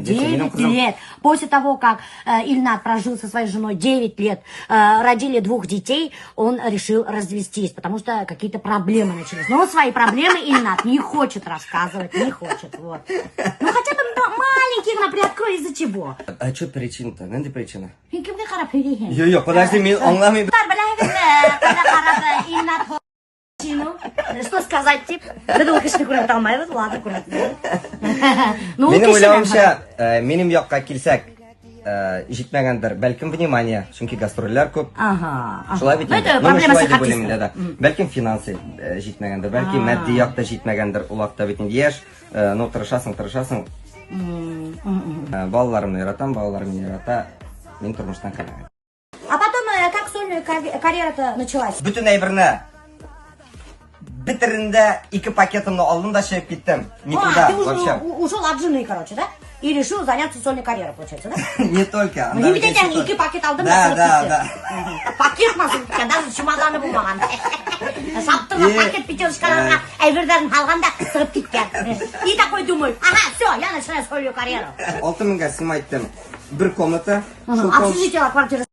9 лет. После того, как Ильнат прожил со своей женой 9 лет, родили двух детей, он решил развестись, потому что какие-то проблемы начались. Но он свои проблемы Ильнат не хочет рассказывать, не хочет. Вот. Ну хотя бы маленький гына приоткрой, из-за чего. А что причина-то? Ниндәй причина? Һин кемгә ҡарап һөйләйһең? Юҡ, юҡ, подожди, мин аңламайым. Беләһегеҙме, ҡайҙа ҡарап Илнат? Ну, что сказать, тип? Беҙ ул кешене күрә алмайбыҙ, ладно, күрә. Ну, ул Минем кешене- уйлавымса, минем яҡҡа килсәк, җитмәгәндер, бәлкем внимание, чөнки гастрольләр күп. Шулай бит Ну, инде. это Ну, мин проблема шулай всех дип уйлыйм инде, артистов. да. Бәлкем финансы җитмәгәндер, бәлки матди як та җитмәгәндер, ул вакытта бит инде яшь, ну, тырышасың, тырышасың. Балаларымны яратам, балалар мине ярата. Мин тормыштан канәгать. А потом, как сольная карьера-то началась? Бөтен әйберне бетердем дә ике пакетымны алдым да чыгып киттем. Никуда А, ты уже вообще. Ушел от жены, короче, да? И решил заняться сольной карьерой, получается, да? Не только. Ну, бит әйтәм, ике пакет алдым Да, да, да, сығып да. киттем. Пакет масып киткән, даже чемоданы булмаған. Саптырған И, пакет пятерочкаларға әйберҙәрен һалған да сығып киткән. И такой думаю: «Ага, все, я начинаю сольную карьеру». 6 меңгә снимать иттем. Бер комната. Шул Общежитие, квартира.